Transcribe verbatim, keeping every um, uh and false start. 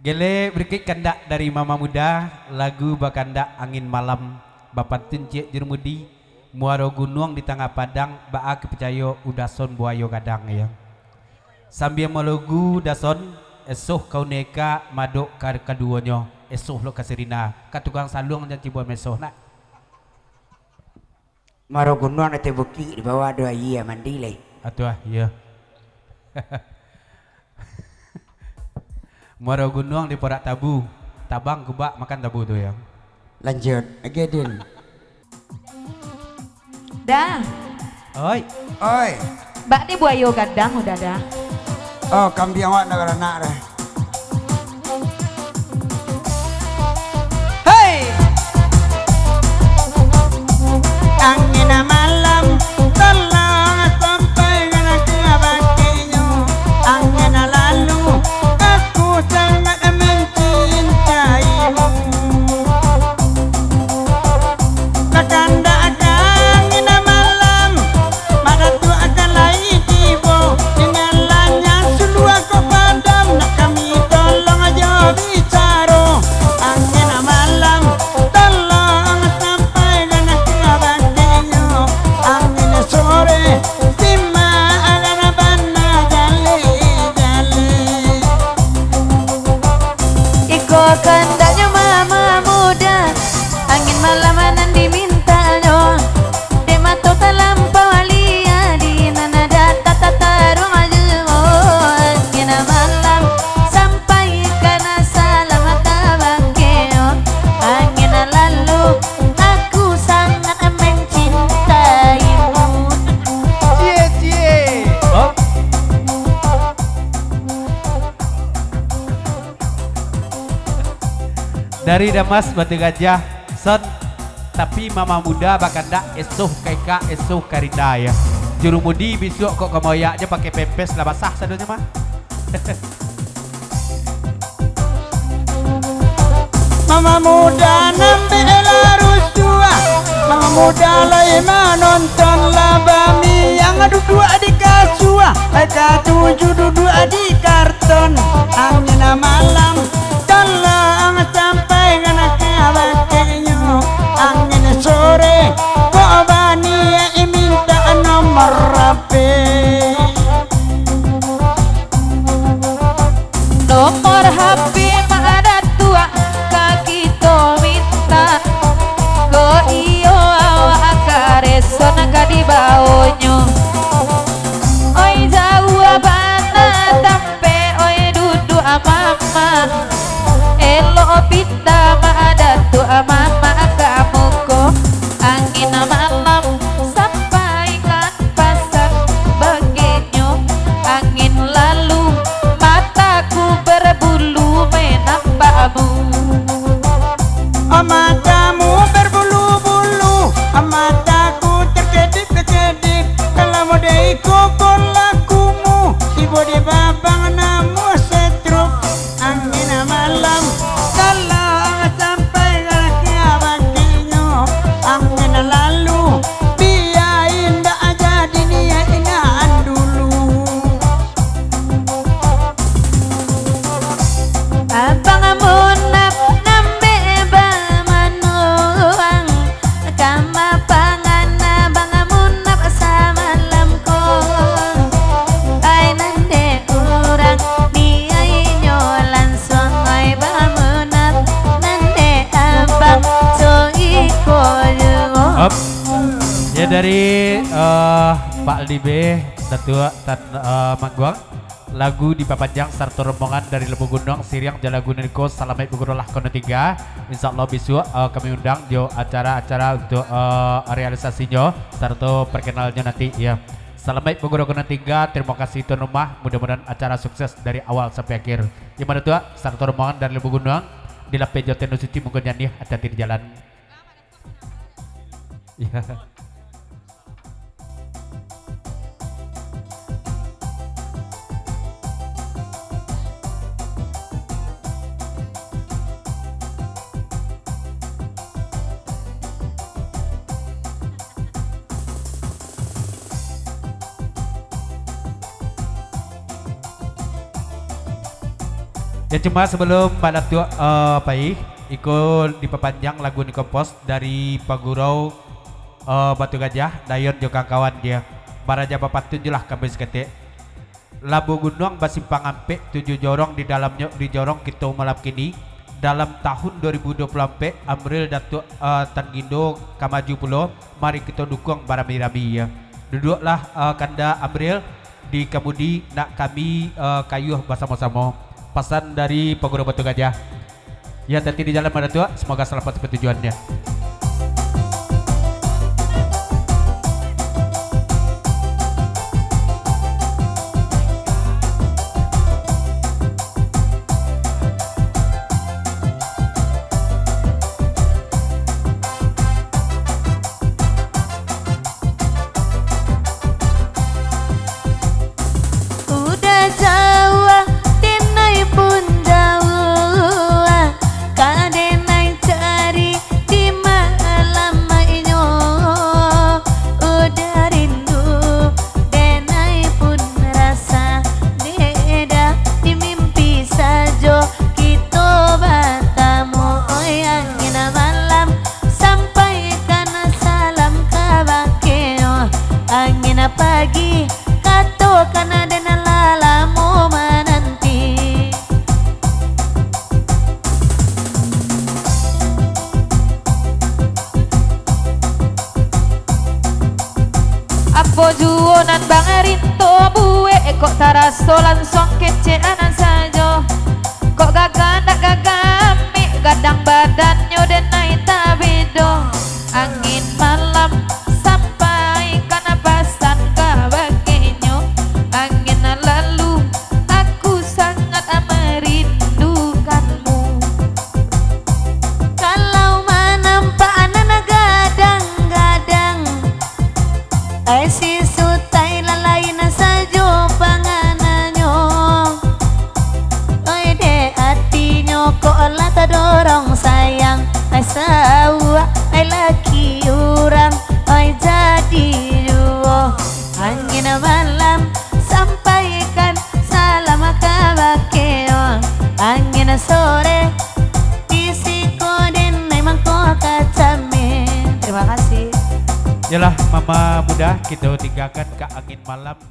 Gele barikuik kandak dari Mama Muda, lagu bakandak Angin Malam, bapantun ciek jurumudi, Muaro Gunuang di Tangah Padang, baa ka picayo Udason buayo gadang, yo. Sambia malogu Udason, esoh ka Uneka, madok ka kaduonyo, esoh lo ka Sirina, ka tukang saluang jan cibo mesoh nak. Muaro Gunuang di ateh bukik, di bawah ado aia mandi lai. Atuah, iyo. Muaro Gunuang di Parak Tabu, tabang kubak makan tabu tu, yo. Lanjut, Gedin. Dah. Oi. Oi. Bak di buayo gadang udah dah. Oh, kambiang awak nak baranak dah. Hei! Angin malam, tolong sampaikan ka bakeh nyo. Angin lalu, aku sangat mencintaimu. Bakandak angin malam, Madatuak ka lai tibo, tinggalannyo suluah kok padam, nak kami tolong jo bicaro. Angin malam, tolong sampaikan ka bakeh nyo. Angin sore, simak agan bana jaleh-jaleh. Iko kandaknyo Mama Muda, angin malam nan dimintanyo. Dek mato talampau alia, di nan ada tataruang juo. Angin malam sampaikan salam ka bakeh nyo. Angin lalu, aku sangat mencintaimu. Cie, cie. Oh. Dari Damas Batu Gajah, Son, tapi Mama Muda bakandak esoh ka Eka, esoh ka Rinda, yo. Jurumudi bisuak kok ka Moyak, jan pakai pempes lah, basah sadonyo mah. Mama Muda nambek lah rusuah, Mama Muda lai manonton lah bamiang, duduak di kasua, katuju duduak di karton. Angin malam, tolong sampaikan ka bakeh nyo. Angin sore, kok baniaik mintak nomor H P. Nomor H P Madatuak ka kito mintak, kok iyo awak ka reson ka dibaonyo. Oi, jauah bana tampek, oi, duduak mama. Elok pindah Madatuak mama ka muko. Angin malam sampaikan pasan bakeh nyo. Angin lalu, mataku berbulu menambamu. Matamu berbulu-bulu, mataku terkedip-kedip. Kalau mode iko kok lakumu, ibo di babang namuah setruk. Angin malam, tolong sampaikan ka bakeh nyo. Angin lalu, bia indak jadi niaik nan dulu. Abang Munaf nambek bamanuang, kama pangan Abang Munaf samalam ko. Ai nan dek urang, niaiknyo lansuang, ai Bang Munaf, nan dek abang, so iko juo. Op. Ya, dari, eh, Pak Libe, Datuak Tan, eh, Mangguang. Lagu dipapanjang sarato rombongan dari Lubuak Gunuang, Siriang, Jalaguniko, Salamaik Bagunolah Kono Tingga. Insya Allah bisuak, eh, kami undang jo acara-acara untuk, eh, realisasinyo sarato perkenalnyo nanti, ya. Salamaik Bagunolah Kono Tingga, terima kasih tuan rumah, mudah-mudahan acara sukses dari awal sampai akhir. Yang mana tu, sarato rombongan dari Lubuak Gunuang, dilapeh jo tendo suci, muko janiah, hati-hati di jalan. Ya. Ya, cuma sabalum Mak Datuak, eh, pai, iko dipapanjang lagu Nikompos dari Pagurau, eh, Batu Gajah, Dayon jo kawan-kawan dia. Baraja bapantun julah kami saketek. Labuah Gunuang basimpang ampek, tujuah jorong di dalamnyo, di jorong kito malam kini. Dalam tahun dua ribu dua puluh ampek, Amril Datuak, eh, Tan Gindo ka maju pulo. Mari kito dukuang barami-rami, ya. Duduaklah, eh, kanda Amril di kamudi, nak kami, eh, kayuah basamo-samo. Pasan dari Pagurau Batu Gajah. Ya, hati-hati di jalan, Mak Datuak. Semoga selamat sampai tujuannya. Udah jauah, denai pun jauah, ka denai cari di malam mainyo. Udah rindu, denai pun rasa, dek dah di mimpi sajo kito batamu. Oi, angin malam, sampaikan salam kabake, oh, angin pagi, katokan den lah lamo mananti. Apo juo nan Bang Rinto buek, kok taraso lansuang kecek anan sajo. Kok gagah ndak gagah amik, gadang badannyo denai tabedo. Angin malam, sampaikan pasan kabakenyo. Angin lalu, aku sangat merindukanmu. Kalau manampak nan gadang-gadang, ai si sutai lah lain sajo pangananyo. Oi, dek atinyo kok lah tadorong sayang, ai sauak, ai laki urang, oi jadi juo. Angin malam, sampaikan salam kabake, oh, angin sore, di siko denai mangko ka camin. Terima kasih. Yalah, Mama Muda, kito tinggakan ka angin malam.